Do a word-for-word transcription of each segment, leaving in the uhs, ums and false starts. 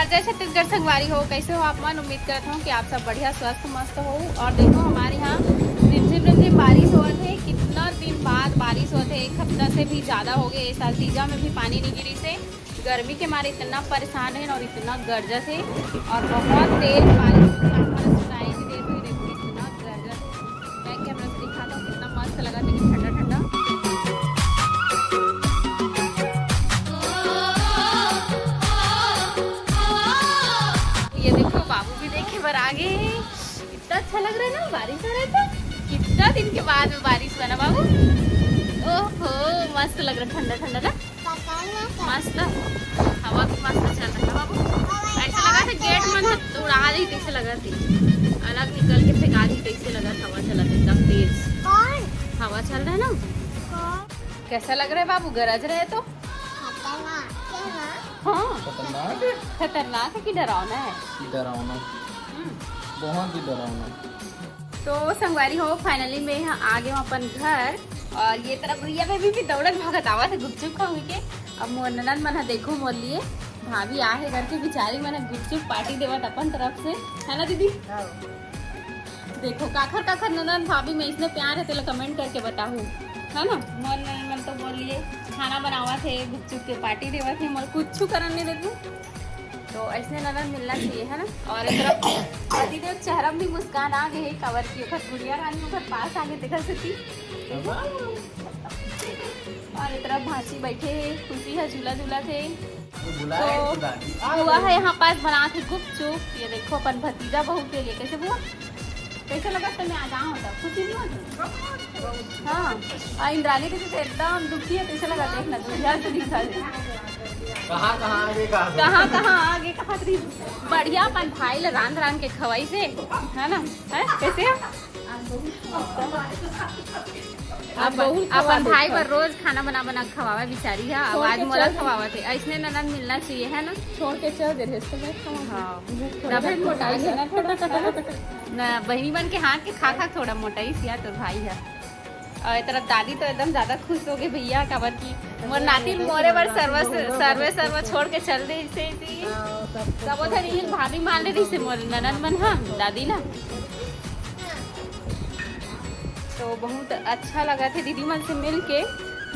जय छत्तीसगढ़ संगवारी हो, कैसे हो आप मन? उम्मीद करत हूँ कि आप सब बढ़िया, स्वस्थ, मस्त हो। और देखो, हमारे यहाँ रिमझिम रिमझिम बारिश होवत हे। कितना दिन बाद बारिश होवत हे, एक हफ्ता से भी ज्यादा हो गए। ये साल तीजा में भी पानी नहीं गिरी से गर्मी के मारे इतना परेशान है और इतना गरजत है और बहुत तेज बारिश होत हे। आप मन सुनाई भी देत होही, देखो कितना गरजत है। मैं कैमरा से दिखाता हूँ, कितना मस्त लगा, लेकिन ठंडा ठंडा। ये देखो, बाबू भी देखे बर आ गए हैं। इतना अच्छा लग रहा है ना, बारिश हो रहा है तो। कितना दिन के बाद में बारिश हुआ ना बाबू। ओहो, मस्त लग रहा है, ठंडा ठंडा ना। मस्त, हवा भी मस्त चल रहा है बाबू। ऐसा लगा था गेट मन से उड़ा दी, कैसे लगा थी, अलग निकल के फेंका दी, कैसे लगा था, हवा चला था एकदम तेज। कौन? हवा चल रहा है ना। कौन? कैसा लग रहा है बाबू, गरज रहे तो? खतरनाक है ना? हाँ। खतरनाक है। खतरनाक है कि डरावना है? डरावना। हम्म। बहुत ही डरावना। तो संगवारी हो, finally मैं यहाँ आ गए हूँ अपन घर। और ये तरफ भैया बेबी भी दौड़त भागत आवत है गुपचुप खाऊंगी के। अब मोर ननद मन ह, देखो, मोर लिए भाभी आ है करके, बिचारी मन ह गुपचुप पार्टी देवत अपन तरफ से, है ना दीदी? हाँ। देखो, काखर काखर ननद भाभी में इसने प्यार है, तेला कमेंट करके बताहू, है ना? मोर ननद मन तो मोर लिए खाना बनावत है, गुपचुप के पार्टी देवत है, मोर कुछ करन नहीं देती। तो ऐसने ननद मिलना चाहिए, है ना? और एक तरफ पतिदेव चेहरा में भी मुस्कान आ गए, काबर की ओकर गुड़िया रानी ओकर पास आ गए, देखा सकी। और एक तरफ भांची बैठे है, खुशी है, झूला झूला थे। तो बुआ है यहाँ पास बनात हे गुपचुप। ये देखो, अपन भतीजा बहू के लिए। कैसे बुआ, कैसे लगा तुम्हें आज आऊँ तो? खुशी नहीं होती? हाँ। और इंद्रानी दीदी तो एकदम दुखी है, कैसे लगा? देखना, दूरिया से दिखा दे। कहाँ कहाँ आगे कहाँ कहाँ कहाँ आगे कहाँ रही। बढ़िया अपन भाई ला रांध रांध के खवाई से, है ना? है कैसे है? अपन भाई बर रोज खाना बना बना के खवावा बिचारी है। अब आज मोला खवावत है। ऐसने ननद मिलना चाहिए, है ना? छोड़ के चल दे रहे, तो मैं खाऊंगी। हाँ। भूख थोड़ा तबे मोटाई है ना, थोड़ा थोड़ा। ना, बहिनी मन के हाथ के खा खा थोड़ा मोटाई सिया तोर भाई है। और ए तरफ दादी तो एकदम ज्यादा खुश हो गए भैया, काबर की मोर नातिन मोरे बर सर्व सर्वे सर्व छोड़ के चल दे इसे इसी। हाँ, सब वो धरी भाभी मान ले रही से मोर ननद मन, हाँ, दादी ना। तो बहुत अच्छा लगा थे दीदी मन से मिल के।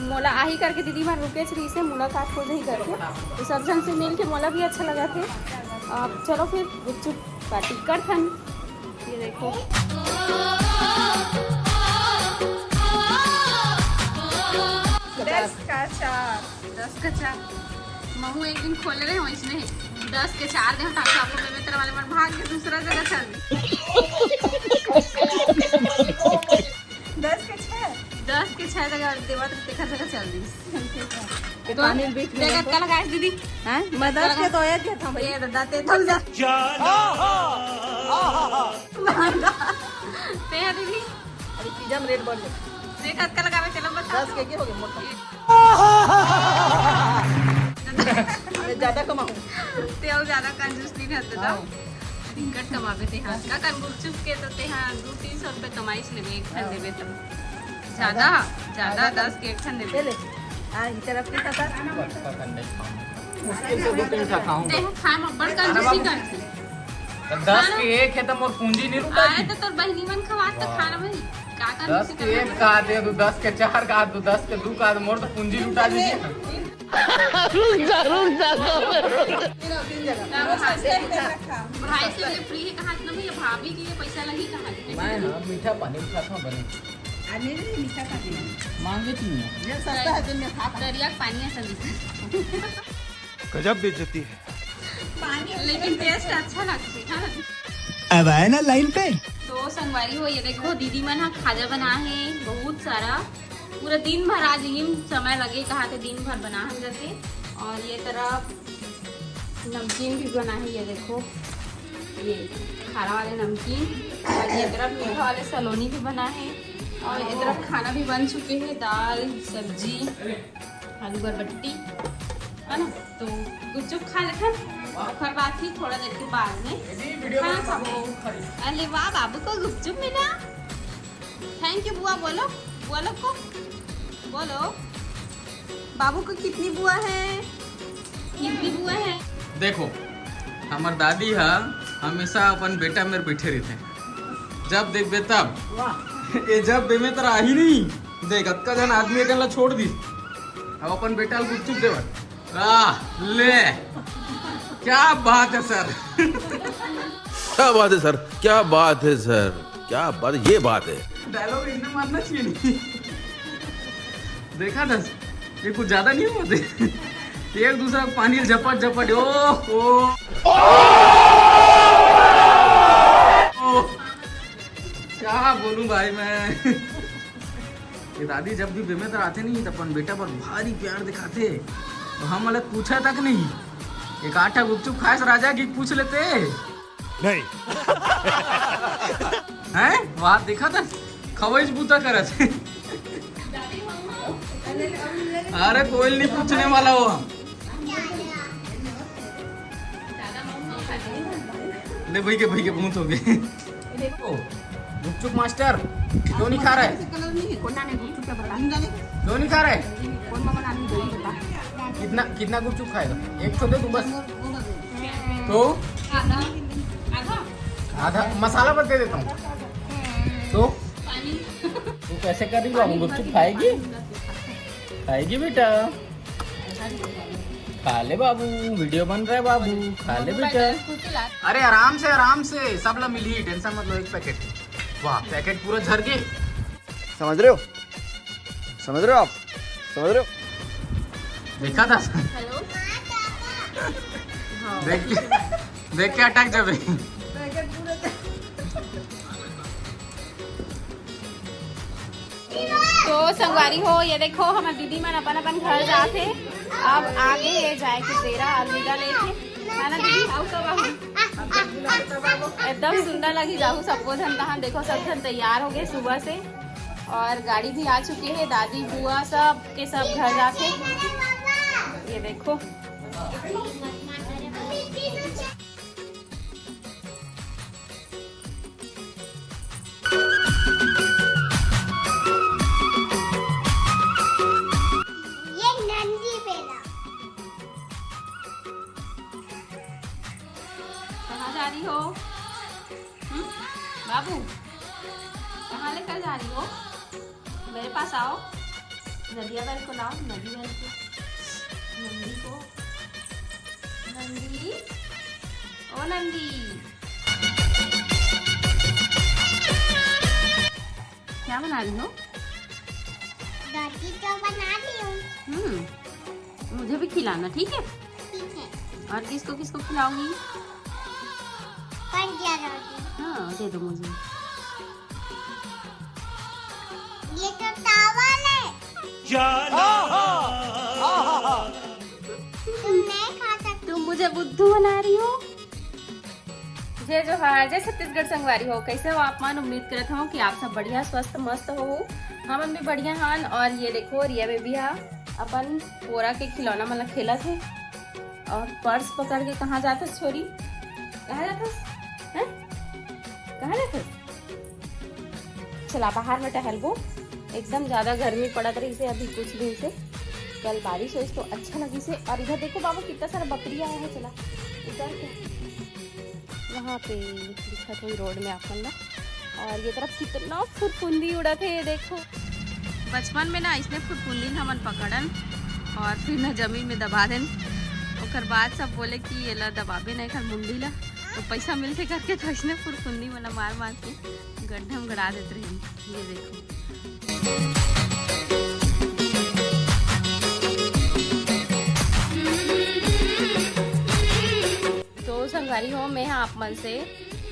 मोला आही करके दीदी मन रुके रही से मुलाकात हो जाही करके, तो सब जन से मिल के मोला भी अच्छा लगा थे। अब चलो फिर गुपचुप पार्टी करथन। ये देखो। दस का चार। दस का चार। महू एक दिन खोले रहे हो इसने, दस के चार दे, ताकि आप लोग बेमेतरा वाले मन भाग के दूसरा जगह चल दी। दस के छह। दस के छह जगह देवत रहे, तेकर जगह चल दी। ये तो पानी में बीच में देख, देखो। कल गाइस दीदी। हैं? मैं दस के तो एक था भाई। ये दादा, ते तो जा। ते है दीदी। अरे पिज्जा में रेट बढ़ गया। देख, कल लगावे, चलो बता दस दो। के, के हो गया मोटा? अरे ज्यादा कमाओ। ते और ज्यादा कंजूस नहीं करते ना। हाँ। टिकट कमावे ते हाँ। का कर गुपचुप के तो ते हाँ दो तीन सौ रुपए कमाई से लेवे, एक ठन हाँ। देवे तो। ज्यादा, ज्यादा ज्यादा दस के एक ठन देवे। ले ले। आ, इस तरफ के खाता। मुश्किल से दो तीन ठा खाऊं। ते हाँ खाए में बड़ कंजूसी करते। तो दस के एक है तो मोर पूंजी नहीं लुटा आए जी। तो तोर बहिनी मन खवात तो वाह। खाना भाई। का दस के एक कहा दे दो, दस के चार कहा दो, दस के दो कहा दो, मोर तो पूंजी लुटा दीजिए ना। रुक जा, रुक जा, रुक जा। भाई से ले फ्री है कहा ना भैया, भाभी के लिए पैसा लगी कहा। मैं हाँ मीठा पानी खाता हूँ बने। आ, नहीं, नहीं, मीठा पानी नहीं। मांगे क्यों है? ये सस्ता है, दिन में खा। दरिया के पानी है सभी। गजब बेइज्जती है। पानी लेकिन टेस्ट अच्छा लगता है, हाँ। अब आए ना लाइन पे। तो संगवारी हो, ये देखो दीदी मन हा खाजा बना है बहुत सारा, पूरा दिन भर आज इही समय लगे कहा थे, दिन भर बना हम जाते। और ये तरफ नमकीन भी बना है, ये देखो ये खारा वाले नमकीन, और ये तरफ मीठा वाले सलोनी भी बना है, और ये तरफ खाना भी बन चुके हैं, दाल, सब्जी, आलू बरबट्टी, है ना। तो गुपचुप खा लेथन, ओकर बाद फिर थोड़ा देर के बाद में खाना खाबो। अरे वाह, बाबू को गुपचुप मिला। थैंक यू बुआ बोलो, बुआ लोग को बोलो। बाबू को कितनी बुआ है? कितनी बुआ है? देखो, हमर दादी ह हमेशा अपन बेटा मेर बैठे रहिथे, जब देखबे तब। ये जब बेमेतरा आही नहीं, देख अतका जन आदमी एकन ला छोड़ दी, अब अपन बेटा ला गुपचुप देवत। आह, ले, क्या बात है सर। क्या बात है सर, क्या बात है सर, क्या बात, ये बात है। डायलॉग इसने मारना चाहिए नहीं। देखा था, ये कुछ ज्यादा नहीं हुआ थे। एक दूसरा को पानी झपट झपट, ओ, ओ, ओ। क्या बोलूं भाई मैं। ये दादी जब भी बेमेतरा आथे नहीं, तो अपन बेटा पर भारी प्यार दिखाथे। तो हम अलग पूछा तक नहीं, एक आठा गुपचुप खाए से राजा की पूछ लेते। नहीं। हैं? वहां देखा था, खवैज बूता करत। अरे कोई नहीं पूछने वाला हो। ले भाई के, भाई के बहुत हो गए। देखो, गुपचुप मास्टर क्यों नहीं खा रहा है? कौन ना नहीं गुपचुप का बता। क्यों नहीं खा रहा है? कौन मामा नानी दो बता। कितना, कितना गुपचुप खाएगा? एक तो दे तू बस। तो आधा, आधा मसाला बस दे देता हूँ। तो पानी। तू कैसे कर रही हो? गुपचुप खाएगी? खाएगी बेटा, खा ले बाबू, वीडियो बन रहा है बाबू, खा ले बेटा। अरे आराम से, आराम से, सब ला मिली, टेंशन मत लो। एक पैकेट, वाह, पैकेट पूरा झर के। समझ रहे हो? समझ रहे हो आप? समझ रहे हो? देखा था। हेलो। देख के, देख के अटक जाबे। तो संगवारी हो, ये देखो, हमर दीदी मन अपन अपन घर जाथे। अब आगे ये जाए के बेरा, अलविदा लेके, है ना दीदी? एकदम सुंदर लगी जाहू सबको झन। तहां देखो, सब झन तैयार हो गए सुबह से, और गाड़ी भी आ चुके हैं। दादी बुआ सब के सब घर जाथे। ये देखो, ये नंदी बेला। कहाँ जा रही हो? हम्म? बाबू, कहाँ लेकर जा रही हो? मेरे पास आओ। नदिया बहन को लाओ, नदी बहन को, नंदी को। नंदी, ओ नंदी। क्या बना रही हो? दादी का बना रही हूँ। हम्म, मुझे भी खिलाना, ठीक है? ठीक है। और किसको किसको खिलाऊंगी? पंजा दादी। हाँ, दे दो मुझे। ये तो चावल है। तुम नहीं खा सकते। तुम मुझे बुद्धू बना रही हो। जय जोहार, जय छत्तीसगढ़ संगवारी हो। कैसे हो आप मन? उम्मीद करत हो कि आप सब बढ़िया, स्वस्थ, मस्त हो। हमन भी बढ़िया हन। और ये देखो, रिया बेबी हा अपन पोरा के खिलौना मन ला खेलत हे और पर्स पकड़ के कहाँ जात हस छोरी? कहाँ जात हस? हैं? कहाँ जात हस? चला बाहर में टहलबो, एकदम ज्यादा गर्मी पड़त रहिसे अभी कुछ दिन से। कल बारिश होइस तो अच्छा लगिसे। और इधर देखो बाबू, कितना सारा बकरी आया है। चला उधर के वहाँ पे दिखत होई रोड में आप मन ला। और ये तरफ कितना फुरफुंदी उड़त है, ये देखो। बचपन में ना इसने फुरफुंदी हमन पकड़न और फिर ना जमीन में दबा देन। ओकर बाद सब बोले कि एला दबाबे ना एकर मुंडी ला, तो पैसा मिलथे करके तो इसने फुरफुंदी मन ला मार मार के गड्ढा में गड़ा देत रही। ये देखो। तो संगवारी हो, मैं हा आप मन से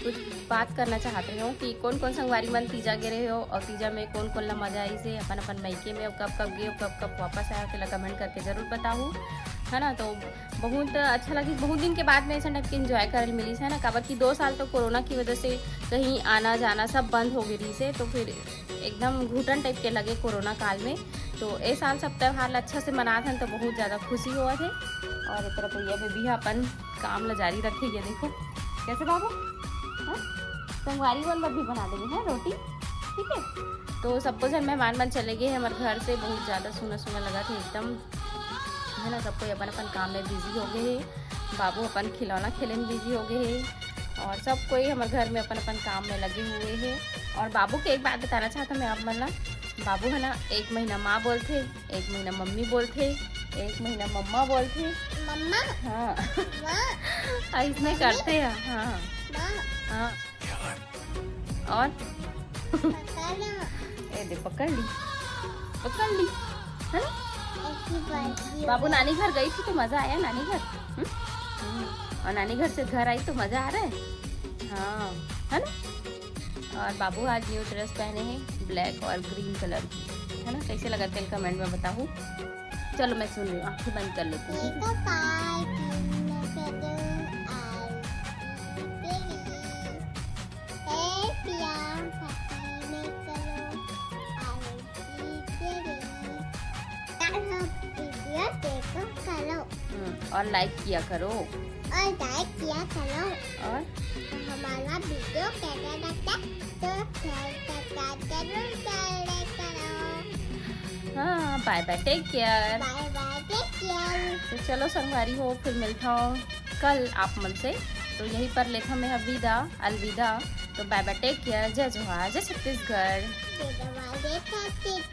कुछ बात करना चाहत रही हूँ कि कौन कौन संगवारी मन तीजा गे रहे हो और तीजा में कौन कौन ला मजा आइसे अपन अपन मायके में, और कब कब गए हो, कब कब वापस आए हो, तेला कमेंट करके जरूर बताओ, है ना। तो बहुत अच्छा लगिस, बहुत दिन के बाद मैं ऐसा टाइप के एंजॉय करे मिलिस, है ना, काबर कि दो साल तो कोरोना की वजह से कहीं आना जाना सब बंद हो गई रहिसे, तो फिर एकदम घुटन टाइप के लगे कोरोना काल में। तो ए साल सब त्यौहार ला अच्छा से मनात हन, तो बहुत ज्यादा खुशी होवत हे। और ए तरफ भैया बेबी हा अपन काम ला जारी रखे। ये देखो कैसे बाबू, हाँ? संगवारी मन बर भी बना देंगे, हैं, रोटी, ठीक है। तो सबको झन मेहमान मन चले गए हैं हमारे घर से, बहुत ज्यादा सूना सूना लगा थे एकदम, है ना, सब कोई अपन अपन काम में बिजी हो गए हैं। बाबू अपन खिलौना खेले में बिजी हो गए हे और सब कोई हमर घर में अपन अपन काम में लगे हुए हे। और बाबू के एक बात बताना चाहत हँव मैं आप मन ला, बाबू हे ना, एक महीना माँ बोलथे, एक महीना मम्मी बोलथे, एक महीना मम्मा बोलथे। मम्मा। हाँ, माँ। अइसने करथे। हाँ, माँ। हाँ। और पकड़ ना। ए दे, पकड़ ली, पकड़ ली, है ना? ऐसी बात। बाबू नानी घर गई थी तो मजा आया नानी घर? हम्म? हम्म। और नानी घर से घर आई तो मजा आ रहा है? हाँ, है ना? और बाबू आज न्यू ड्रेस पहने हैं ब्लैक और ग्रीन कलर की, है ना? कैसे लगा तेल कमेंट में बताओ। चलो मैं सुन रही हूँ, आंखें बंद कर लेती हूँ। देखो काल दिन करो आरती तेरी। ए पिया सखी में करो आरती तेरी। यार हम वीडियो देखो करो। हम्म, और लाइक किया करो। और लाइक किया करो। और हमारा वीडियो कैसा लगता है तो शेयर सब्सक्राइब जरूर कर ले करो। हाँ, बाय बाय, टेक केयर। बाय बाय, टेक केयर। तो चलो संगवारी हो, फिर मिलता हूँ कल आप मन से। तो यहीं पर लेता मैं विदा, अलविदा। तो बाय बाय, टेक केयर, जय जोहार, जय छत्तीसगढ़। जय जोहार, जय छत्तीसगढ़।